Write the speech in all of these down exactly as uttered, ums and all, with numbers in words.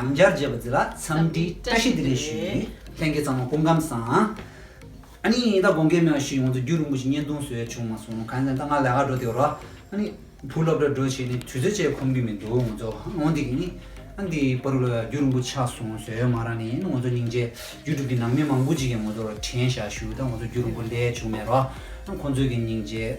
ཡང་བསྐྱར་མཇལ་བ་འདི་ལ་འཚམས་འདྲིའི་བཀྲ་ཤིས་བདེ་ལེགས་ཞུ་ཡིན། ལྷན་རྒྱས་ཚང་མ་སྐུ་ཁམས་བཟང་། ཨ་ནི་ད་དགོངས་འགལ་མེད་པ་ཞུ་ཡིན། ང་ཚོ་རྒྱུན་རིང་པོ་ཞིག་བརྙན་ཐུང་བཟོས་བྱུང་མ་སོང་། གང་ཡིན་ད་ང་ལས་ཀ་འགྲོ་བསྡད་ཡོད་ར། ཨ་ནི་བུ་སློབ་གྲྭ་འགྲོ་བྱས་ནས་དུས་ཚོད་ཅིག་ཁོམ་གྱི་མི་འདུག་ང་ཚོ་འོན་ཏེ་གི་ནི་ཨ་འདི་བར་ལ་རྒྱུན་རིང་པོ་ཆགས་སོང་བཟོས་ཡོད་མ་ར། ནི་ང་ཚོ་སྙིང་རྗེ་ཡུ་ཊུབ་གི་ནང་མི་མང་པོ་ཅིག་གིས་ང་ཚོ་ལ་དྲན་བཞག་ཞུ། ད་ང་ཚོ་རྒྱུན་རིང་པོ་སླེབས་བྱུང་མེད་ར། ཁོང་ཚོས་ཀྱི་སྙིང་རྗེ།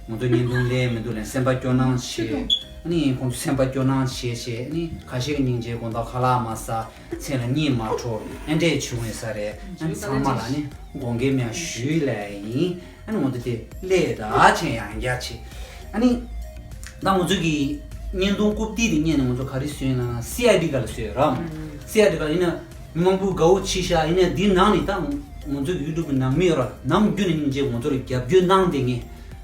ང་ཚོ་བརྙན་ཐུང་ལས་མི་འདུག་ལན་སེམས་པ་སྐྱོ་སྣང་བྱེད། ཨ་ནི་ཁོང་ཚོ་སེམས་པ་སྐྱོ་སྣང་བྱེད་བྱེད། ཨ་ནི་ཁ་ཤས་ཀྱི་སྙིང་རྗེ་དགོང་དག་ཁ་ལག་མ་ཟ། མཚན་ལ་གཉིད་མ་འཕྲོ། ཨེ་འདྲས་བྱུང་ཡོད་ས་རེད། ཨ་ནི་ཚང་མ་ལ་ནི་དགོངས་འགལ་མེད་ཞུས་ལ་ཡིན། ཨ་ནི་ང་ཚོ་དེ་ལས་ད་ཆེན་ཡང་རྒྱ་ཆེ། ཨ་ནི་ད་ང་ཚོ་གི་བརྙན་ཐུང་རྐུབ་སྟེགས་དེ་བརྙན་ནས་ང་ཚོ་ག་རེ་བཟོས་ན་སི་ཨའི་ཌི་ག་ལ་བཟོས་ར། སི་ཨའི་ཌི་ག་ལ་ཡིན་ན་མི་མང་པོ་དགའ་བོ་བྱས་ཤག་ཡིན་ན་འདི་ནང་ནས་ད་ང་ཚོ་ཡུ་ཊུབ་གི་ནང་མི་ཡོད་ར། ནམ་རྒྱུན་ནས་སྙིང་རྗེ་ང་ཚོ་ལ་རྒྱབ་སྐྱོར་གནང་བསྡད་མཁན།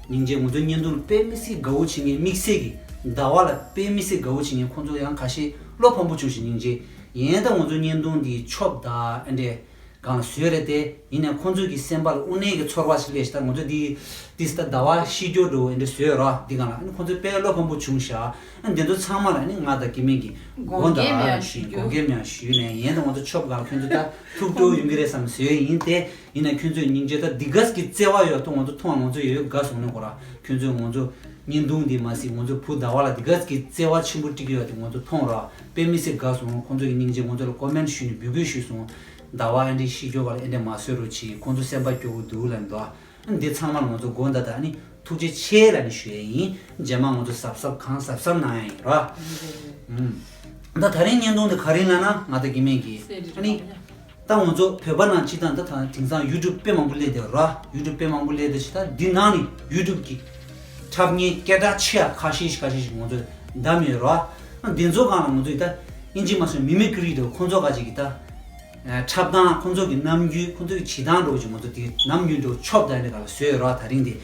སྙིང་རྗེ་ང་ཚོ་བརྙན་ཐུང་ལ་དཔེ་མི་སྲིད་དགའ་བོ་བྱེད་མཁན། དམིགས་བསལ་གྱི་ཟླ་བ་ལ་དཔེ་མི་སྲིད་དགའ་བོ་བྱེད་མཁན། ཁོང་ཚོ་ཡང་ཁ་ཤས་བློ་ཕམ་པོ་བྱུང་ཞིང་། སྙིང་རྗེ་ཡིན། ད་ང་ཚོ་བརྙན་ཐུང་འདི་ཆོབ་ད་ཨེ་འདྲས་གང་ལ་བཟོས་རེད་དེ། ཡིན་ནའི་ཁོང་ཚོ་གི་སེམས་པ་ལ་དབུགས་ནད་ཀྱི་ཚོར་བ་ཞིག་སླེབས་ཤག་ད་ང་ཚོ་འདི་འདི་ད་ཟླ་བ་ཤི་སྐྱོ་འགྲོ་ཨེ་འདྲས་བཟོས་ར། འདི་གང་ལ་ཨ་ནི་ཁོང་ཚོ་དཔེ་བློ་ཕམ་པོ་བྱུང་ཤག་ཨ་འདི་ཚོ་ཚང་མ་ལ་ནི་ང་དང་སྐྱེ་དམན་གྱི་དགོངས་དག་ཞུ། དགོངས་འགལ་མེད་ཞུས་ནས། ཡིན་ད་ང་ཚོ་ཆོབ་གང་ལ་ཁྱོད་ཚོ་ད་ཐུགས་སྤྲོ་ཡོང་གི་རེད་བསམ་བཟོས་ཡིན་ཏེ། ཡིན་ན་ཁྱོད་ཚོའི་སྙིང་རྗེ་ད་འདི་ག་ཙམ་གྱི་བརྩེ་བ་ཡོད་ཐུག་ང་ཚོ་མཐོང་བ་ང་ཚོ་ཡོད་དགའ་སོང་ནས་གོ་ར། ཁྱོད་ཚོས་ང་ཚོ་བརྙན་ཐུང་འདི་མ་ཟད་ང་ཚོ་བུ་ཟླ་བ་ལ་འདི་ག་ཙམ་གྱི་བརྩེ་བ་ཆེན་པོ་སྤྲད་ཀྱི་ཡོད་དེ་ང་ཚོ་མཐོང་ར། དཔེ་མི་སྲིད་དགའ་སོང་། ཁོང་ཚོ་གི་སྙིང་རྗེ་ང་ཚོ་ལ་ཀོ་མེན་ཊི་ཞུས་ནས་འབོད་སྐུལ་ཞུས་སོང་། ཟླ་བ་ཨེ་འདྲས་ཤི་སྐྱོ་བ་ལ་ཨེ་འདྲས་མ་བཟོས་རོགས་གྱིས། ཁོང་ཚོ་སེམས་པ་སྐྱོ་བོ་འདུག་ལབ་འདུག་ཨ་འདི་ཚང་མ་ལ་ང་ཚོ་དགོངས་དག་ད་ཨ་ནི་ཐུགས་རྗེ་ཆེ་ལབ་ནས་ཞུ་ཡས་ཡིན། རྗེས་མ་ང་ཚོ་གཟབ་གཟབ་གང་གཟབ་གཟབ་གནང་ཡས་ཡིན་ར། ཨུམ། ད་ད་རིང་བརྙན་ཐུང་འདི་ག་རེ་ལབ་ན་ང་དང་སྐྱེ་དམན་གྱི་ཨ་ནི། ད་ང་ཚོ་བོད་པ་ནང་སྤྱིར་བཏང་ད་ད་དེང་སང་ཡུ་ཊུབ་དཔེ་མང་པོ་སླེབས་བསྡད་ར། ཡུ་ཊུབ་དཔེ་མང་པོ་སླེབས་བསྡད་ཅི། ད་འདི་ནང་ནས་ཡུ་ཊུབ་ཀྱི་འཁྲབ་མཁན་སྐད་གྲགས་ཆེ་ཡ་ཁ་ཤས་ཤིག་ཁ་ཤས་ཤིག་ང་ཚོས་བདམས་ཡོད་ར། ཨ་འདི་ཚོ་སྒང་ལ་ང་ཚོས་ད་ཨིན་ཇི་མ་སོང་མི་མི་ཀི་རི་འདྲ་ཁོང་ཚོ་ག་ཅིག་གི་ད་འཁྲབ་སྟངས། ཁོང་ཚོ་གི་རྣམ་འགྱུར། ཁོང་ཚོ་གི་བྱེད་སྟངས་འདྲ་བོ་ཅིག་ང་ཚོ་དེ་ནམ་རྒྱུན་འདྲ་བོ་ཆོབ་ད་འདི་ག་ལ་བཟོས་ཡོད་ར། ད་རིང་འདི་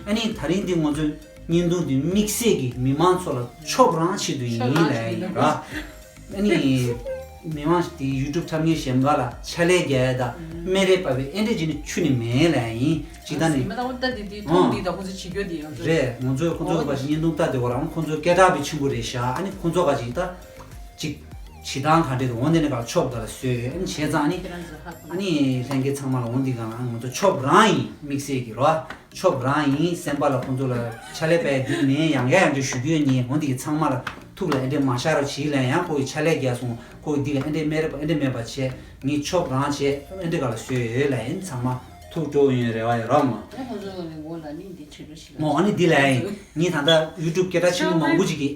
ཨ་ནི་ད་རིང་འདི་ང་ཚོས་བརྙན་ཐུང་འདི་དམིགས་བསལ་གྱི་མི་མང་ཚོ་ལ་ཆོབ་རང་ཆེད་དུ་ཡིན་ལབ་ཡིན་ར། ཨ་ནི་མི་མང་དེ་ཡུ་ཊུབ་འཁྲབ་མཁན་གཞན་པ་ལ་ཕྱག་ལས་རྒྱག་ཡ་དང་སྨད་རེས་པ་བའི་ཨེ་འདྲས་ཅིག་ནི་ཁྱོན་ནས་མེད་ལབ་ཡིན། ཅིག་ད་ནི་མ་ད་འོ་ད་དེ་དེ་ཐུང་འདི་ད་ཁོ་ཚོ་བྱེད་རྒྱུ་དེ་ཡང་རེད། ང་ཚོས་ཁོ་ཚོ་ག་ཞིག་བརྙན་ཐུང་ལྟ་དེ་བ་རང་ཁོ་ཚོ་སྐད་གྲགས་པའི་ཆེན་པོ་རེད་ཤག་ཨ་ནི་ཁོ་ཚོ་ག་ཞིག་ད་ཅིག་བྱེད་སྟངས་ག་འདྲས་འདུག་འོ་འདི་ནི་ག་ཆོབ་ད་ལ་བཟོས་ཡོད། ཨ་ནི་བྱས་ཙང་ཨ་ནི་ཁྱེད་རང་ཚོ་ཧ་གོ་ཨ་ནི་ལྷན་རྒྱས་ཚང་མ་ལ་འོ་འདི་ག་ང་ཚོ་ཆོབ་རང་ཡིན། དམིགས་བསལ་གྱི་རོ། ཆོབ་རང་ཡིན། སེམས་པ་ལ་ཁོང་ཚོ་ལ་ཕྱག་ལས་པའི་འདི་ནས་ཡང་བསྐྱར་ཡང་བསྐྱར་ཞུ་རྒྱུ་ཡིན། འོ་འདི་གི་ཚང་མ་ལ་ཐུགས་ལ་ཨེ་འདྲས་མ་བཞག་རོགས་བྱེད་ལབ་ཡིན། ཡང་ཁོ་གི་ཕྱག་ལས་རྒྱག་སོང་། ཁོ་གི་འདི་ག་ཨེ་འདྲས་མེད་རེད་པ། ཨེ་འདྲས་མེད་པ་བྱས། ངས་ཆོབ་རང་བྱས། ཨེ་འདྲས་ག་ལ་བཟོས་ཡོད་ལབ་ཡིན། ཚང་མ་ཐུགས་སྤྲོ་ཡོང་རེ་བ་ཡོད་རོགས་མ། ཨ་ཁོང་ཚོ་གི་མགོ་ལ་ནི་འདི་བྱེད་རོགས་ཞིག་ལ། མོ་ཨ་ནི་འདི་ལབ་ཡིན། ངས་ད་ལྟ་ཡུ་ཊུབ་སྐད་གྲགས་ཆེན་པོ་མང་པོ་ཅིག་གིས་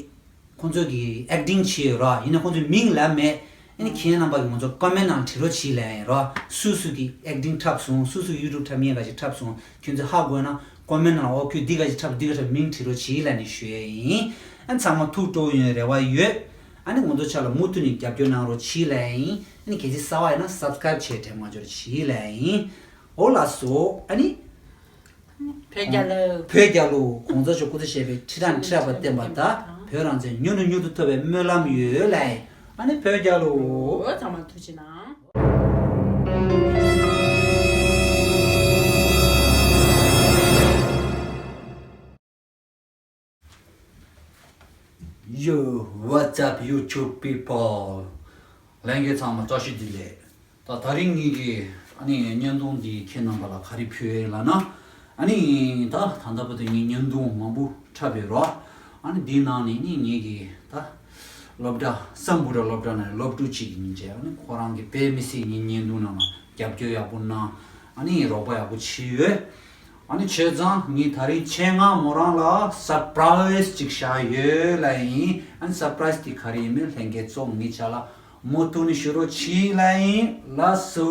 ཁོང་ཚོ་གི་ཨེག་ཊིང་བྱས་ཡོད་ར། ཡིན་ན་ཁོང་ཚོའི་མིང་ལབ་མེད། ཨ་ནི་ཁྱེད་རྣམ་པ་གིས་ང་ཚོ་ཀོ་མེན་ཊི་ནང་བྲིས་རོགས་བྱེད་ལབ་ཡིན་རོ། སུ་སུ་གིས་ཨེག་ཊིང་འཁྲབ་སོང་། སུ་སུ་གིས་ཡུ་ཊུབ་འཁྲབ་མཁན་ག་ཞིག་འཁྲབ་སོང་། ཁྱོད་ཚོས་ཧ་གོ་ན་ཀོ་མེན་ཊི་ནང་འོ་ཁྱོད་འདི་ག་ཞིག་འཁྲབ། འདི་ག་འཁྲབ། མིང་བྲིས་རོགས་བྱེད་ལབ་ནས་ཞུ་ཡས་ཡིན། ཨ་ཚང་མ་ཐུགས་སྤྲོ་ཡོང་རེ་བ་ཡོད། ཨ་ནི་ང་ཚོ་ཆ་ལ་མུ་མཐུད་ནས་རྒྱབ་སྐྱོར་གནང་རོགས་བྱེད་ལབ་ཡིན། ཨ་ནི་གལ་སྲིད་གསར་པ་ཡིན་ན་སབ་སི་ཀ་རེབ་བྱས་དྲན་མ་འབྱོར་བྱེད་ལབ་ཡིན། འོ་ལགས་སོ། ཨ་ནི། བོད་རྒྱལ་ལོ། བོད་རྒྱལ་ལོ། གོང་ས་མཆོག་སྐུ་ཚེ་ཞབས་པད་ཁྲི་ཕྲག་ཁྲི་ཕྲག་བརྟན་པ་དང་། བོད་རང་བཙན་མྱུར་དུ་མྱུར་དུ་ཐོབ་པའི་སྨོན་ལམ་ཡོད་ལགས། ཨ་ནི་བོད་རྒྱལ་ལོ། ཚང་མ་ཐུགས་རྗེ་གནང་། Yo, what's up, YouTube people? ལྷན་རྒྱས་ཚང་མ་བཀྲ་ཤིས་བདེ་ལེགས། ད་ད་རིང་ངེད་ཀྱི་ཨ་ནི་བརྙན་ཐུང་འདི་ཁྱེད་རྣམ་པ་ལ་ག་རེ་ཕུལ་ཡས་ལབ་ན། ཨ་ནི་ད་ད་ལྟ་བར་དུ་ངས་བརྙན་ཐུང་མང་པོ་འཁྲབ་ཡོད་རོ། ཨ་ནི་འདིའི་ནང་ནས་ནི་ངེད་ཀྱི་ད་སློབ་གྲྭ་སམ་བྷོ་ཊ་སློབ་གྲྭ་ནས་སློབ་ཕྲུག་ཅིག་ཡིན་ཅེ། ཨ་ནི་ཁོ་རང་གིས་དཔེ་མི་སྲིད་ངའི་བརྙན་ཐུང་ནང་ལ་རྒྱབ་སྐྱོར་ཡག་པོ་གནང་། ཨ་ནི་རོགས་པ་ཡག་པོ་བྱས་ཡོད། ཨ་ནི་བྱས་ཙང་ངས་ད་རིང་ཆེད་མངགས་མོ་རང་ལ་སར་པ་རའི་ཛི་ཅིག་བཞག་ཡོད་ལབ་ཡིན། ཨ་ནི་སར་པ་རའི་ཛི་དེ་ག་རེ་ཡིན་མིན་ལྷན་རྒྱས་ཚོ་ངའི་ཆ་ལ་མུ་མཐུད་ནས་ཞུ་རོགས་བྱེད་ལབ་ཡིན། ལགས་སོ།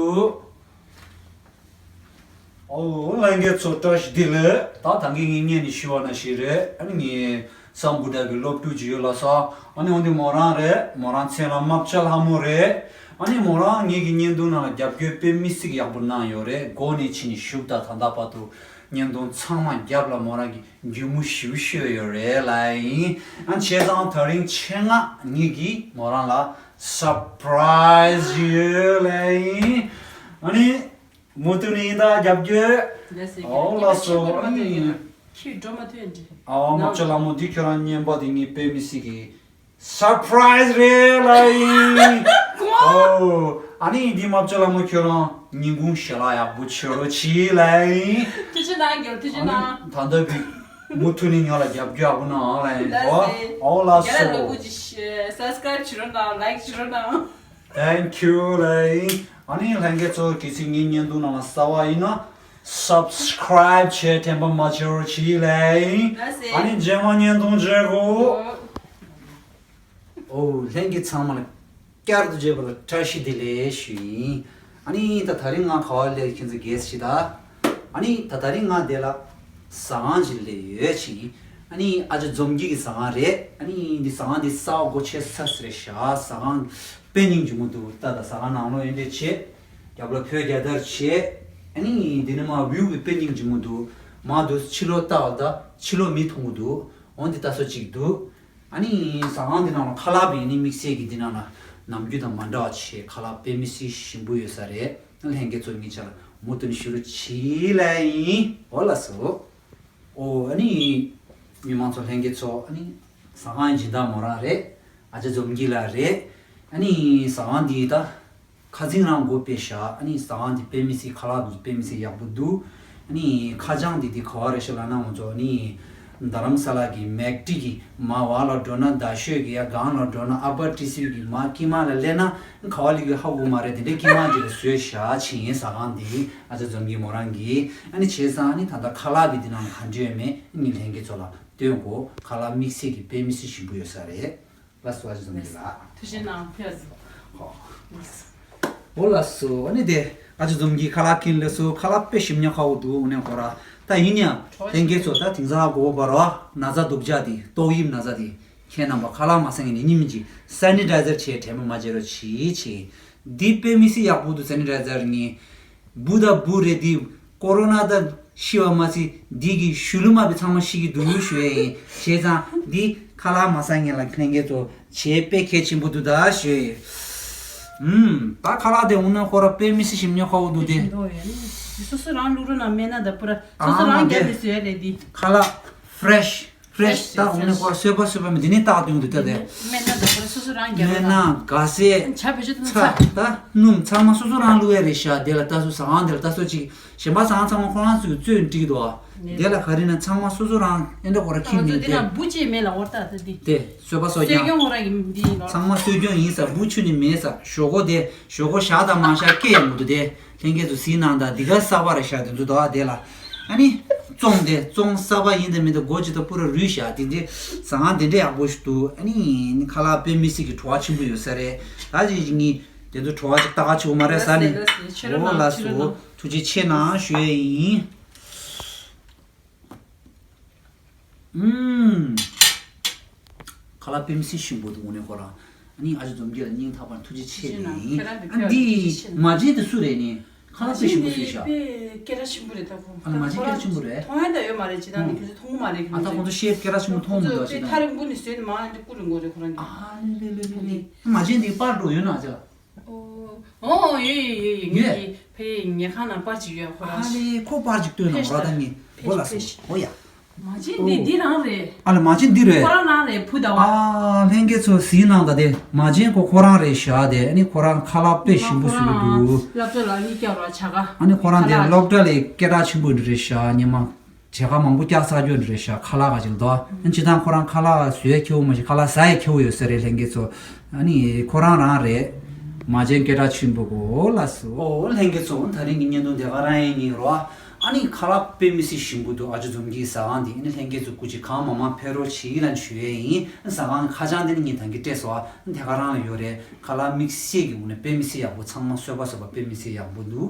ཨོ་ལྷན་རྒྱས་ཚོ་བཀྲ་ཤིས་བདེ་ལེགས། ད་ད་གིན་ངས་སྔོན་ནས་ཞུས་པ་ནང་བཞིན་རེད། ཨ་ནི་ངའི་སམ་བྷོ་ཊ་གི་སློབ་ཕྲུག་ཅིག་ཡོད་ལགས་སོ། ཨ་ནི་འོན་ཏེ་མོ་རང་རེད། མོ་རང་མཚན་ལ་རྨ་བྱ་ལྷ་མོ་རེད། ཨ་ནི་མོ་རང་ངེད་ཀྱི་བརྙན་ཐུང་ནང་ལ་རྒྱབ་སྐྱོར་དཔེ་མི་སྲིད་ཡག་པོ་གནང་ཡོད་རེད། འགོ་ནས་ཕྱིན་ནས་བཞུགས་ད་ད་ལྟ་བར་དུ་བརྙན་ཐུང་ཚང་མ་རྒྱབ་ལ་མོ་རང་གིས་མཇུག་མ་ཞུ་ཞུ་ཡོད་རེད་ལབ་ཡིན། ཨ་བྱས་ཙང་ད་རིང་ཆེད་མངགས་ངེད་ཀྱིས་མོ་རང་ལ་སར་པ་རའི་ཛི་ཡོད་ལབ་ཡིན། ཨ་ནི་མུ་མཐུད་ནས་ཡིན་ད་རྒྱབ་སྐྱོར། ཨོ་ལགས་སོ། ཨ་ནི་ཁྱི་འགྲོ་མ་ཐོན་འདྲི། ཨོ་རྨ་བྱ་ལྷ་མོ་འདི་ཁྱོད་རང་བརྙན་པ་དེ་ངས་དཔེ་མི་སྲིད་ཀྱི་ སར་པ་རའི་ཛི་རེད་ལ་ཡིན། ཨོ། ཨ་ནི་འདི་མ་བཅོ་ལ་མོ་ཁྱོད་རང་ཉིན་གུང་ཞལ་ལག་ཡག་པོ་བྱེད་རོགས་བྱེད་ལ་ཡིན། ཐུགས་རྗེ་གནང་རྒྱལ་ཐུགས་རྗེ་གནང་། ཨ་ནི་ད་ལྟ་བུ་མུ་མཐུད་ནས་ཉོ་ལ་རྒྱབ་སྐྱོར་ཡག་པོ་གནང་ལ་ཡིན། ལགས་སེ། ཨོ་ལགས་རྒྱལ་ལ་ལ་སོ། ཀུ་ཅི་སབ་སི་ཀ་རའིབ་བྱེད་རོགས་གནང་། ལའིཀ་བྱེད་རོགས་གནང་། Thank you ལ་ཡིན། ཨ་ནི་ལྷན་རྒྱས་ཚོ་གལ་སྲིད་ངའི་བརྙན་ཐུང་ནང་ལ་གསར་པ་ཡིན་ན་སབ་སི་ཀ་རའིབ་བྱེད་དྲན་པ་མ་བརྗེད་རོགས་བྱེད་ལ་ཡིན། ལགས་སེ། ཨ་ནི་རྗེས་མ་བརྙན་ཐུང་མཇལ་གོ། ཨོ། ལྷན་རྒྱས་ཚང་མ་ལ་བསྐྱར་དུ་མཇལ་བ་ལ་བཀྲ་ཤིས་བདེ་ལེགས་ཞུ་ཡིན། ཨ་ནི་ད་དེ་རིང་ང་ག་བ་སླེབས་ཁྱེད་ཚོ་གལ་སྲིད་ད། ཨ་ནི་ད་དེ་རིང་ང་འདི་ལ་ཟ་ཁང་ཅིག་སླེབས་ཡོད་ཅིང་། ཨ་ནི་ཨ་ཅག་འཛོམས་སྐྱིད་ཀྱི་ཟ་ཁང་རེད། ཨ་ནི་འདི་ཟ་ཁང་འདི་གསར་པ་སྒོ་ཕྱེ་ས་རེད་ཤག་ཟ་ཁང་དཔེ་སྙིང་རྗེ་མོ་འདུག་ད་ད་ཟ་ཁང་ནང་ལོགས་ཡིན་འདྲ་བྱས། རྒྱབ་ལ་བོད་རྒྱལ་དར་བྱས། ཨ་ནི་འདི་ནས་མར་བིའུ་གི་དཔེ་སྙིང་རྗེ་མོ་འདུག་མར་འདུག་ཕྱི་ལོགས་ལྟ་བ་ད་ཕྱི་ལོགས་མི་མཐོང་གི་འདུག་འོ་འདི་ལྟ་སོ་ཅིག་འདུག་ཨ་ནི་ཟ་ཁང་འདི་ནང་ལ་ཁ་ལག་པའི་ནི་དམིགས་བསལ་གྱི་འདི་ནང་ལ་ནམ་རྒྱུན་དང་མ་འདྲ་བ་བྱས་ཁ་ལག་དཔེ་མི་སྲིད་ཞིམ་པོ་ཡོད་ས་རེད། ལྷན་རྒྱས་ཚོ་ངེད་ཅག་ལ་མུ་མཐུད་ནས་བཞུགས་རོགས་བྱེད་ལ་ཡིན། འོ་ལགས་སོ། ཨོ་ཨ་ནི་མི་མང་ཚོ་ལྷན་རྒྱས་ཚོ། ཨ་ནི་ཟ་ཁང་སྦྱིན་བདག་མོ་རང་རེད། ཨ་ཅག་འཛོམས་སྐྱིད་ལགས་རེད། ཨ་ནི་ཟ་ཁང་འདི་ད་ཁ་རྩང་རང་སྒོ་ཕྱེ་ཤག་ཨ་ནི་ཟ་ཁང་འདི་དཔེ་མི་སྲིད་ཁ་ལག་འདི་དཔེ་མི་སྲིད་ཡག་པོ་འདུག་ཨ་ནི་ཁ་བྱང་འདི་འདི་ག་བ་རེད་ཤག་ལབ་ན་ང་ཚོ་ཨ་ནི་རྡ་རམ་ས་ལ་གི་མེག་ཊི་གི་མར་བར་ལ་འགྲོ་ན་རྡ་ཤོད་ཀྱི་ཡ་སྒང་ལ་འགྲོ་ན་ཨ་པར་ཊི་སི་གི་མར་དཀྱིལ་མ་ལ་སླེབས་ན་ག་བ་ལི་གི་ཧ་གོ་མ་རེད། དེ་འདྲའི་དཀྱིལ་མ་ཅིག་ལ་བཟོས་ཤག་ཕྱིན་ཡིན་ཟ་ཁང་འདི་ཨ་ཅག་འཛོམས་སྐྱིད་མོ་རང་གིས། ཨ་ནི་བྱས་ཙང་ཨ་ནི་ད་ལྟ་ཁ་ལག་གི་འདི་ནང་ལ་ག་འདྲ་ཡོད་མེད་ཨ་ནི་ལྷན་རྒྱས་ཚོ་ལ་སྟོན་གོ། ཁ་ལག་དམིགས་བསལ་གྱི་དཔེ་མི་སྲིད་ཞིམ་པོ་ཡོད་ས་རེད། ལགས་སོ། ཨ་ཅག་འཛོམས་སྐྱིད་ལགས། ཐུགས་རྗེ་གནང་། ཕེབས་སོང་། ཧོ། འོ་ལགས་སོ། ཨ་ནི་དེ་ཨ་ཅག་འཛོམས་སྐྱིད་ཁ་ལག་གིན་ལས་སོ། ཁ་ལག་དཔེ་ཞིམ་ཉག་ཁ་བོ་འདུག་འོ་ནས་ཁོ་ར་ད་ཡིན་ཡང་ལྷན་རྒྱས་ཚོ་ད་དེང་སང་ཧ་གོ་བ་ར་ན་ཚ་སྡུག་ཅག་དེ་ཏོག་དབྱིབས་ན་ཚ་དེ་ཁྱེད་རྣམ་པ་ཁ་ལག་མ་ཟ་མཁན་ནི་ཉིན་མིན་གྱི་སེ་ནི་ཊའི་ཛར་བྱས་དྲན་པ་མ་བརྗེད་རོགས་བྱེད་བྱེད། འདི་དཔེ་མི་སྲིད་ཡག་པོ་འདུག་སེ་ནི་ཊའི་ཛར་ནི། འབུ་དང་འབུ་རེད་འདི། ཀོ་རོ་ན་དང་ཤི་བ་མ་ཟད་འདི་གི་ཤུལ་ལུ་མ་བི་ཚང་མ་ཤི་གི་འདུག་ཞུ་ཡས་ཡིན། བྱས་ཙང་འདི་ཁ་ལག་མ་ཟ་མཁན་ལ་ལྷན་རྒྱས་ཚོ་བྱས་དཔེ་གལ་ཆེན་པོ་འདུག་ད་ཞུ་ཡས་ཡིན། ཨུམ། ད་ཁ་ལག་དེ་འོ་ན་ཁོ་ར་དཔེ་མི་སྲིད་ཞིམ་ཉོ་ཁ་བོ་འདུག་དེ། ཞིམ་པོ་ཡོད་ནི། སོ་སོ་རང་བླུག་རོགས་གནང་། སྨན་སྣ་དང་པུ་ར་སོ་སོ་རང་རྒྱབ་ནས་བཟོས་རེད་འདི། ཁ་ལག་ཕི་རེ་ཤི། ཕི་རེ་ཤི། ད་འོ་ན་ཁོ་སོས་པ་སོས་པ་མི་འདི་ནས་བཏགས་བཏང་འདུག་ད་དེ། སྨན་སྣ་དང་པུ་ར་སོ་སོ་རང་རྒྱབ་རོགས་གནང་། སྨན་སྣ་ག་ཟེ། ཇ་བེད་སྤྱོད་ད་ཚ་ད་སྣུམ་ཚང་མ་སོ་སོ་རང་བླུག་ཡ་རེད་ཤག་དེ་ལ་ད་སོ་ཟ་ཁང་དེ་ལ་ད་སོ་ཅིག་གཞན་པ་ཟ་ཁང་ཚང་མ་ཁོ་རང་ཚོས་བཙོས་ནས་སྒྲིག་འདུག་ཨ། དེ་ལ་ག་རེ་ན་ཚང་མ་སོ་སོ་རང་ཨེ་འདྲ་ཁོ་ར་ཁྱིམ་ང་ཚོ་ནས་དེ་དེ་ན་འབུ་ཅིག་མེད་ལ། འོ་ད་ད་འདི་དེ་སོས་པ་སོ་སོས་ཀྱང་རྒྱབ་ཁོ་རང་གི་འདི་ལོ། ཚང་མ་སོས་ཀྱང་ཡིན་ས། འབུ་ཆུ་ནི་མེད་ས། ཞོག་ཁོག་དེ་ཞོག་ཁོག་བཞག་དང་མ་བཞག་སྐད་ཡང་མི་འདུག་དེ། ལྷན་རྒྱས་ཚོ་གཟིགས་གནང་དང་། འདི་ག་གསར་པ་རེད་ཤག་དེ་ཚོ་དོ་ཨ་དེ་ལ། ཨ་ནི་བཙོང་དེ་བཙོང་གསར་པ་ཡིན་དང་མིན་དང་སྒོ་ཅི་ད་པུ་ར་རུལ་ཤག་དེ་འདྲའི་ཟ་ཁང་དེ་འདྲའི་ཡག་པོ་ཞིག་འདུག་ཨ་ནི་ཁ་ལག་དཔེ་མི་སྲིད་ཀྱི་བྲོ་བ་ཆེན་པོ་ཡོད་ས་རེད། ད་ཅི་ངས་དེ་ཚོ་བྲོ་བ་ཅིག་ལྟ་ག་ཆེ་བོ་མ་རེད་ཟ་ནས། ལགས་སེ། ལགས་སེ། ཕྱི་རུ་ཨོ་ནང་ལགས་ཕྱི་རུ་སོ། ནང་། ཐུགས་རྗེ་ཆེ་གནང་ཞུ་ཡས་ཡིན། ཨུམ། ཁ་ལག་དཔེ་མི་སྲིད་ཞིམ་པོ་འདུག་དངོས་གནས་ཁོ་རང་། ཨ་ནི་ཨ་ཅག་འཛོམས་སྐྱིད་ལ་སྙིང་ཐག་པ་ནས་ཐུགས་རྗེ་ཆེ་ནས་ཡིན། ཨ་འདི་མ་བྱན་དེ་སུ་རེད་ནི། ཁ་ལག་དཔེ་ཞིམ་པོ་བཟོས་ཤག་དཔེ་སྐད་གྲགས་ཆེན་པོ་རེད་ད་ཁོ། ཨ་ལ་མ་བྱན་སྐད་གྲགས་ཆེན་པོ་རེད། མཐོང་ཡ་ད་ཡོད་མ་རེད། ཇི་ལྟར་ནི་ཁྱོད་ཚོ་མཐོང་གི་མ་རེད། ཨ་ད་ཁོང་ཚོ་ཤེབ་སྐད་གྲགས་ཆེན་པོ་མཐོང་མི་འདུག་ཁོང་ཚོ་ཅི་ད་ནི། ཐག་རིང་པོ་ནས་བཟོས་ནས་མར་འདི་ཀུ་རེ་མགོ་རེད་ཁོ་རང་གི། ཨ་ལེ་ལེ་ལེ་ལེ་ལེ། མ་བྱན་འདི་པར་འགྲོ་ཡོད་ན་ཨ་ཅག་ཨོ། ཨོ་ཡོད་ཡོད་ཡོད་ཡོད། ཡོད། ངའི་ཕའི་ཉལ་ཁང་ནང་པར་ཅིག་ཡོད་ཁོ་རང་། ཨ་ལེ་ཁོ་པར་ཅིག་སྟོན་ན་ཕེ་ཤི་མོ་ར་ད་ངས་ཕེ་ཤི་མགོ་ལ་ཕེ་ཤི་སོང་། ཨོ་ཡ། མ་བྱན་འདི་འདི་རང་རེད། ཨ་ལེ་མ་བྱན་འདི་རེད། ཁོ་རང་རང་རེད་བུ་ཟླ་བ། ཨ་ལྷན་རྒྱས་ཚོ་གཟིགས་གནང་ད་དེ་མ་བྱན་ཁོ་ཁོ་རང་རེད་ཤག་དེ། ཨ་ནི་ཁོ་རང་ཁ་ལག་དཔེ་ཞིམ་པོ་བཟོ་གི་འདུག་སློབ་གྲྭ་ལ་གཉིས་ཀ་རོ་བྱ་དགའ། ཨ་ནི་ཁོ་རང་དེ་སློབ་གྲྭ་ལ་སྐད་གྲགས་ཆེན་པོ་རེད་ཤག་ཉི་མ། བྱ་དགའ་མང་པོ་བཀྱག་ཚར་རྒྱུ་རེད་ཤག་ཁ་ལག་ག་ཅིག་ལ་དོ། ཨ་ནི་སྤྱིར་བཏང་ཁོ་རང་ཁ་ལག་བཟོ་ཡ་ཁྱེའུ་མ་ཞིག་ཁ་ལག་ཟ་ཡ་ཁྱེའུ་ཡོད་ས་རེད་ལྷན་རྒྱས་ཚོ། ཨ་ནི་ཁོ་རང་རང་རེད། མ་བྱན་སྐད་གྲགས་ཆེན་པོ་གོ་ལ་སོ། ཨོ་ལྷན་རྒྱས་ཚོ་ད་རིང་གི་བརྙན་ཐུང་དེ་ག་རང་ཡིན་ཡིན་རོ། ཨ་ནི་ཁ་ལག་དཔེ་མི་སྲིད་ཞིམ་པོ་འདུག་ཨ་ཅག་འཛོམས་སྐྱིད་ཟ་ཁང་འདི། ཨ་ནི་ལྷན་རྒྱས་ཚོ་སྐུ་མཁྱེན་གང་མང་མང་ཕེབས་རོགས་བྱེད་ལ་ཞུ་ཡས་ཡིན། ཟ་ཁང་ཁ་བྱང་འདི་ནི་ངས་ད་གིན་སྤྲད་སོང་། ཨ་ནི་དེ་ག་རང་ལ་ཡོད་རེད། ཁ་ལག་དམིགས་བསལ་གྱི་དབུ་ནས་དཔེ་མི་སྲིད་ཡག་པོ་ཚང་མ་སོས་པ་སོས་པ་དཔེ་མི་སྲིད་ཡག་པོ་འདུག་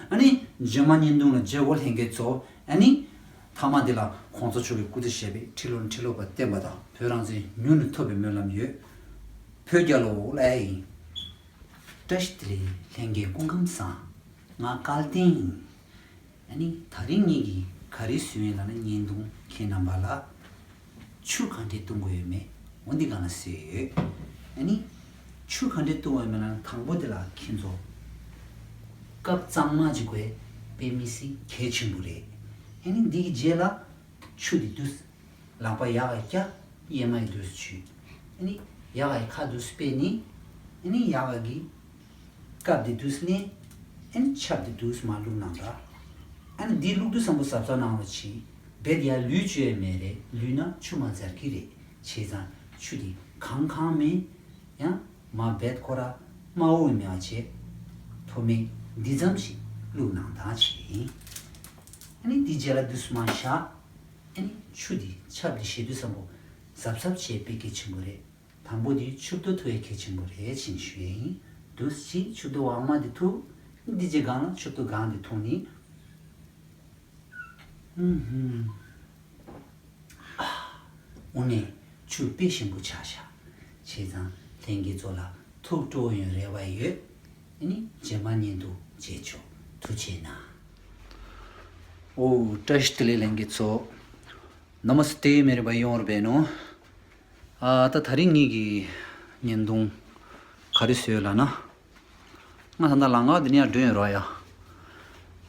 ཨ་ནི་རྗེས་མ་བརྙན་ཐུང་ལ་མཇལ་གོ་ལྷན་རྒྱས་ཚོ། ཨ་ནི། མཐའ་མ་འདི་ལ་གོང་ས་མཆོག་གི་སྐུ་ཚེ་ཞབས་པད་ཁྲི་ལོ་ཁྲི་ལོ་བར་བརྟན་པ་དང་བོད་རང་བཙན་མྱུར་དུ་ཐོབ་པའི་སྨོན་ལམ་ཡོད། བོད་རྒྱལ་ལོ་ལ་ཡིན། བཀྲ་ཤིས་བདེ་ལེགས་ལྷན་རྒྱས་སྐུ་ཁམས་བཟང་། ང་སྐལ་ལྡན་ཡིན། ཨ་ནི་ད་རིང་ངེད་ཀྱིས་ག་རེ་བཟོས་ཡིན་ལབ་ན་བརྙན་ཐུང་ཁྱེད་རྣམ་པ་ལ། ཆུ་ག་འདྲས་བཏུང་དགོས་ཡོད་མེད་འོ་འདི་སྒང་ལ་གསལ་ཡོད། ཨ་ནི། ཆུ་ག་འདྲས་བཏུང་དགོས་ཡོད་མེད་ལབ་ན་དང་པོ་དེ་ལ་ཁྱེད་ཚོ། སྐབས་གཙང་མ་ཅིག་དགོས་དཔེ་མི་སྲིད་གལ་ཆེན་པོ་རེད། ཨ་ནི་འདི་གི་རྗེས་ལ། ཆུ་འདི་བསྡུས། ལག་པ་ཡག་ག་བཀྱག་གཡས་མ་ཡི་འདུས་སུ་ཆུ། ཨ་ནི། ཡག་གི་ཁ་དུས་པེ་ནི། ཨ་ནི་ཡག་གི་ཀབ་དེ་དུས་ནི། ཨ་ནི་ཆབ་དེ་དུས་མ་བླུགས་ནང་འདྲ། ཨ་ནི་འདི་བླུགས་དུས་སམ་བུ་གཟབ་གཟབ་གནང་རོགས་གྱིས། རྦད་ཡ་ལུད་བཅོས་མེད་རེད། ལུད་ན་ཆུ་མ་འཛར་གི་རེད། བྱས་ཙང་ཆུ་དེ་གང་གང་མིན། ཡང་མ་རྦད་ཁོ་ར་དམའ་བོ་མེད་པ་བྱས། ཐོ་མེད་འདི་ཙམ་ཞིག་བླུགས་ནང་ཐང་བྱས་ཡིན། ཨ་ནི་འདི་རྗེས་ལ་དུས་མ་བཞག་ཨ་ནི་ཆུ་འདི་ཆབ་འདི་བཞེས་དུས་སམ་བུ་གཟབ་གཟབ་བྱས་པའི་གལ་ཆེན་པོ་རེད། དང་པོ་འདི་ཆུ་བདོ་ཐུ་བའི་གལ་ཆེན་པོ་རེད་ཅེས་ཞུ་ཡ་ཡིན། དུས་ཅིག་ཆུ་བདོ་བ་མ་འདི་ཐུ། འདི་རྗེས་སྒང་ལ་ཆུ་བདོ་གང་འདི་ཐུ་ནི། ཨུམ་ཧུམ། ཨ། དངོས་གནས་ཆུ་དཔེ་ཞིམ་པོ་ཆགས་ཤག་བྱས་ཙང་ལྷན་རྒྱས་ཚོ་ལ་ཐུགས་སྤྲོ་ཡོང་རེ་བ་ཡོད། ཨ་ནི་རྗེས་མ་ཉིན་དུ་མཇལ་ཆོག་ཐུགས་རྗེ་གནང་། ཨོ་བཀྲ་ཤིས་བདེ་ལེགས་ལྷན་རྒྱས་ཚོ། ནམ་སྟེ་མེ་རི་བ་ཡོང་རུ་བས་ནོ། ཨ་ད་ད་རིང་ངེད་ཀྱི་བརྙན་ཐུང་ག་རེ་བཟོས་ལ་ན། ང་ད་ལྟ་ལམ་ཁ་འདི་ནས་འགྲོ་ཡོད་ར་ཡ།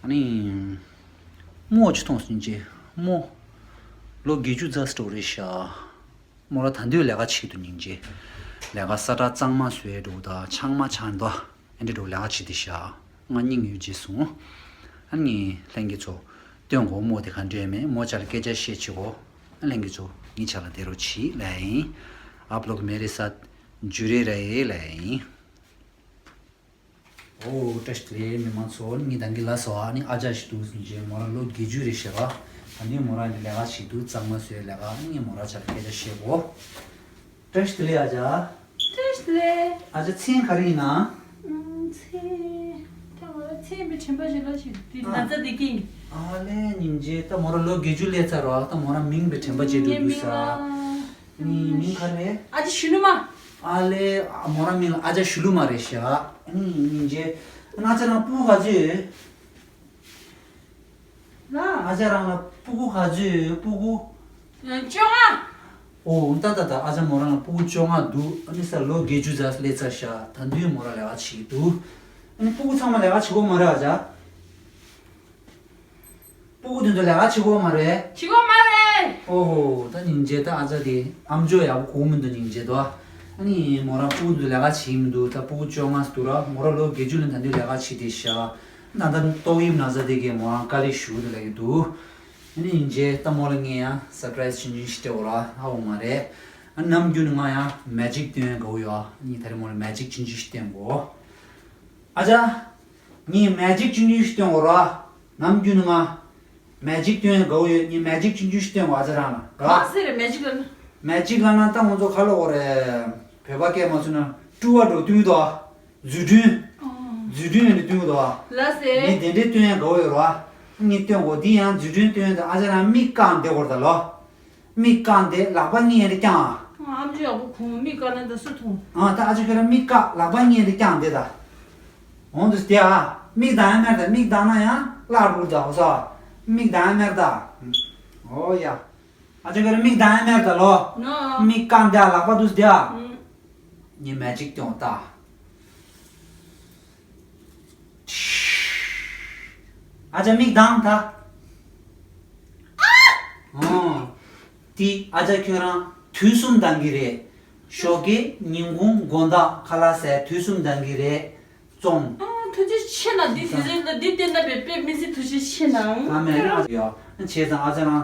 ཨ་ནི། རྨོ་ཅིག་མཐོང་སོང་ཅེ། རྨོ། ལོ་བརྒྱད་ཅུ་རྩ་སྤྲོ་རེད་ཤག་རྨོ་ར་ད་དུང་ལས་ཀ་བྱེད་དུ་སྙིང་རྗེ། ལས་ཀ་ས་ཁྲ་གཙང་མ་བཟོས་འགྲོ་ད་ཆང་མ་ཆང་འདོ། ཨེ་འདྲ་འགྲོ་ལས་ཀ་བྱེད་དེ་ཤག་ང་སྙིང་ཡོད་ཅེས་སོང་། ཨ་ནི་ལྷན་རྒྱས་ཚོ། སྟོན་གོ་རྨོ་དེ་ག་འདྲས་མེད་རྨོ་ཅག་ལ་སྐད་ཆ་བཤད་ཆེ་གོ་ཨ་ལྷན་རྒྱས་ཚོ་ངའི་ཆ་ལ་བསྡད་རོགས་གྱིས་ལབ་ཡིན། आप लोग मेरे साथ जुड़े रहे ལབ་ཡིན། ཨོ་བཀྲ་ཤིས་བདེ་ལེགས་མི་མང་ཚོ། ངས་ད་གིན་ལབ་སོང་། ཨ་ནི་ཨ་ཅག་ཞིག་འདུག་ཟེར་རྗེས་མོ་རང་ལོ་བརྒྱད་ཅུ་རེད་ཤག་ད་ནི་མོ་རང་ལས་ཀ་བྱེད་འདུག་གཙང་མ་བཟོས་ལས་ཀ་ཨ་ནི་ངས་མོ་རང་ཆ་ལ་སྐད་ཆ་བཤད་གོ་བཀྲ་ཤིས་བདེ་ལེགས་ཨ་ཅག་བཀྲ་ཤིས་བདེ་ལེགས། ཨ་ཅག་མཚན་ག་རེ་ཡིན་ན། ཨ་མཚན། ད་མོ་རང་མཚན་མི་དྲན་པ་ཞིག་ལ་ཞིག་དེ་ན་ཚ་དེ་ཀིང་། ཨ་ལས་སྙིང་རྗེ། ད་མོ་རང་ལོ་བརྒྱད་ཅུ་སླེབས་ཚར་རོ། ད་མོ་རང་མིང་མི་དྲན་པ་བྱེད་འགྲོ་ངའི་དུས་མིང་ས། ལ། ནི་མིང་ག་རེ། ཨ་ཅེ་ཞུ་ལུ་མ། ཨ་ལེ། མོ་རང་མིང་ལ་ཨ་ཅག་ཞུ་ལུ་མ་རེད་ཤག་ཨ་ནི་སྙིང་རྗེ། ཨ་ཅག་རང་སྤུ་གུ་ག་ཚོད་ཡོད། ལ། ཨ་ཅག་རང་ལ་སྤུ་གུ་ག་ཚོད་ཡོད་སྤུ་གུ། བཅོ་ལྔ། ཨོ་ད་ད་ད་ཨ་ཅག་མོ་རང་ལ་སྤུ་གུ་བཅོ་ལྔ་འདུག་ཨ་ནི་ས་ལོ་བརྒྱད་ཅུ་ཙམ་སླེབས་ཚར་ཤག་ད་དུང་མོ་རང་ལས་ཀ་བྱེད་ཀྱི་འདུག་ཨ་ནི་སྤུ་གུ་ཚང་མ་ལས་ཀ་བྱེད་ཀྱི་ཡོད་མ་རེད་ཨ་ཅག་སྤུ་གུ་དེ་ཚོ་ལས་ཀ་བྱེད་ཀྱི་ཡོད་མ་རེད། བྱེད་ཀྱི་ཡོད་མ་རེད། ཨོ་ཧོ། ད་སྙིང་རྗེ། ད་ཨ་ཅག་དེ་ཨམ་ཅོག་ཡག་པོ་གོ་མི་འདུག་སྙིང་རྗེ་དོ། ཨ་ནི་མོ་རང་སྤུ་གུ་དེ་ཚོ་ལས་ཀ་བྱེད་ཀྱི་མི་འདུག་ད་སྤུ་གུ་བཅོ་ལྔ་འདུག་ར། མོ་རང་ལོ་བརྒྱད་ཅུ་ལ་ད་དུང་ལས་ཀ་བྱེད་བསྡད་ཤག་ད་ལྟ་ཏོག་དབྱིབས་ན་ཚ་དེ་གིས་མོ་རང་དཀའ་ལས་ཞེ་པོ་འདུག་ལབ་ཀྱི་འདུག་ཨ་ནི་སྙིང་རྗེ། ད་མོ་ལ་ངས་ཡང་སར་པ་རའི་སི་ཆུང་ཆུང་ཞིག་སྤྲད་དགོས་ར། ཧ་གོ་མ་རེད། ཨ་ནམ་རྒྱུན་ནས་ང་ཡང་མེ་ཇིག་སྟོན་དགའ་བོ་ཡོད། ཨ་ནི་ད་རེས་མོ་ལ་མེ་ཇིག་ཆུང་ཆུང་ཞིག་སྟོན་དགོས། ཨ་ཅག་ངས་མེ་ཇིག་ཆུང་ཆུང་ཞིག་སྟོན་དགོས་ར། ནམ་རྒྱུན་ནས་ང་མེ་ཇིག་སྟོན་དགའ་བོ་ཡོད། ངས་མེ་ཇིག་ཆུང་ཆུང་ཞིག་སྟོན་དགོས། ཨ་ཅག་རང་ལ་ར། ག་ཟེར་རེད་མེ་ཇིག་ལབ་ན། མེ་ཇིག་ལབ་ན་ད་ང་ཚོ་ག་ལབ་དགོས་རེད། བོད་པ་སྐད་མ་ཚུགས་ན་སྤྲུལ་བ་འགྲོ་སྟོན་གྱི་འདུག་རྫུ་འཕྲུལ། ཨོ། རྫུ་འཕྲུལ་ཡོད་ནི་སྟོན་གྱི་འདུག་ལ་སེ། ངས་དེ་འདྲའི་སྟོན་ཡ་དགའ་བོ་ཡོད་ར། ངས་སྟོན་དགོས། འདི་ཡང་རྫུ་འཕྲུལ་སྟོན་ཡ་དང་ཨ་ཅག་རང་མིག་བཀག་བསྡད་དགོས་རེད་ད་ལོ། མིག་བཀག་བསྡད། ལག་པ་གཉིས་དེ་བརྐྱངས་ཨ། ཨ་མཆོག་ཡག་པོ་གོ། མིག་བཀག་ན་ད་སུ་མཐོང་། ཨ་ད་ཨ་ཅག་ཁྱོད་རང་མིག་བཀག་ལག་པ་གཉིས་དེ་བརྐྱངས་བསྡད་ད། འོང་དུས་དེ་ཨ། མིག་གདངས་ཡ་མེད་ད། མིག་གདངས་ན་ཡང་བརླག་འགྲོ་ད། འོ་ས། མིག་གདངས་ཡ་མེད་ད། འོ་ཡ། ཨ་ཅག་ཁྱོད་རང་མིག་གདངས་ཡ་མེད་ད་ལོ། ནོ། མིག་བཀག་བསྡད་ལག་པ་དུས་དེ་ཨ། ཨུམ། ངས་མེ་ཇིག་སྟོན་ད། ཨ་ཅག་མིག་གདངས་ད། ཨོ། དེ་ཨ་ཅག་ཁྱོད་རང་དུས་གསུམ་གདངས་ཀྱི་རེད། ཞོགས་ཀས་ཉིན་གུང་དགོང་དག་ཁ་ལག་ཟས་དུས་གསུམ་གདངས་ཀྱི་རེད། བཙོང་། ཨ་ཐུགས་རྗེ་ཆེ་གནང་། འདི་དུས་ཚོད་ལ་འདི་བསྟན་ད་པའི་དཔེ་མི་སྲིད་ཐུགས་རྗེ་ཆེ་གནང་། ཨ་མེ་ཨ་ཡ། བྱས་ཙང་ཨ་ཅག་རང་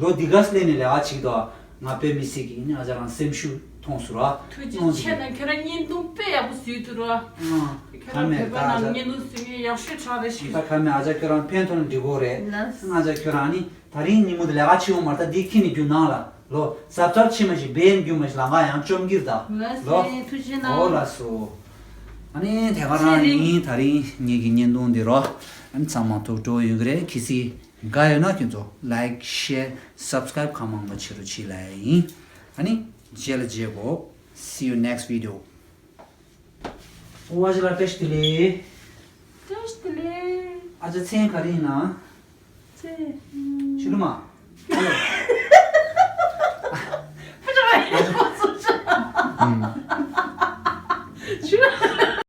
ལོ་འདི་ག་སླེབས་ནས་ལས་ཀ་བྱེད་ཀྱི་འདུག་ང་དཔེ་མི་སྲིད་ཀྱི་ཨ་ཅག་རང་སེམས་ཤུགས་ཐོངས་སོང་ར། ཐུགས་རྗེ་ཆེ་གནང་། ཁྱོད་རང་བརྙན་ཐུང་དཔེ་ཡག་པོ་བཟོས་འདུག་ར། ཨ། ཁྱོད་རང་བོད་པ་ནང་བརྙན་ཐུང་བཟོ་མཁན་ཡག་ཤོས་ཆགས་རེད་ཤག་ད་ཁ་མེད་ཨ་ཅག་ཁྱོད་རང་ཕན་ཐོགས་ན་འགྲིག་གོ་རེད། ལགས། ཨ་ཅག་ཁྱོད་རང་ནི་ད་རིང་ཉིན་མོ་དེ་ལས་ཀ་བྱེད་འོང་མ་རེད། ད་འདི་ཁྱེར་ནས་རྒྱུགས་ནང་ལ་ལོ། གཟབ་གཟབ་བྱེད་མ་ཞིག་བེ་རྒྱུགས་མ་ཞིག་ལམ་ཁ་ཡང་བཅོམ་གྱིར་ད། ལགས་ལོ། སེ་ཐུགས་རྗེ་གནང་། ཨོ་ལགས་སོ། ཨ་ནི་དེ་ག་རང་ཡིན། ད་རིང་ངེད་ཀྱི་བརྙན་ཐུང་འདི་རོ། ཨ་ནི་ཚང་མ་ཐུགས་སྤྲོ་ཡོང་གི་རེད། གལ་སྲིད་དགའ་ཡོད་ན་ཁྱེད་ཚོ་ལའིཀ་ཤེར་སབ་སི་ཀ་རའིབ་གང་མང་མང་བྱེད་རོགས་བྱེད་ལབ་ཡ་ཡིན། ཨ་ནི་རྗེས་ལ་མཇལ་གོ། See you next video. ཨོ་ཨ་ཅག་ལགས་བཀྲ་ཤིས་བདེ་ལེགས། བཀྲ་ཤིས་བདེ་ལེགས། ཨ་ཅག་མཚན་ག་རེ་ཡིན་ན། མཚན། ཞུ་ལུ་མ། ཨ་ཅག་ཨ་ཅག་ཨུམ།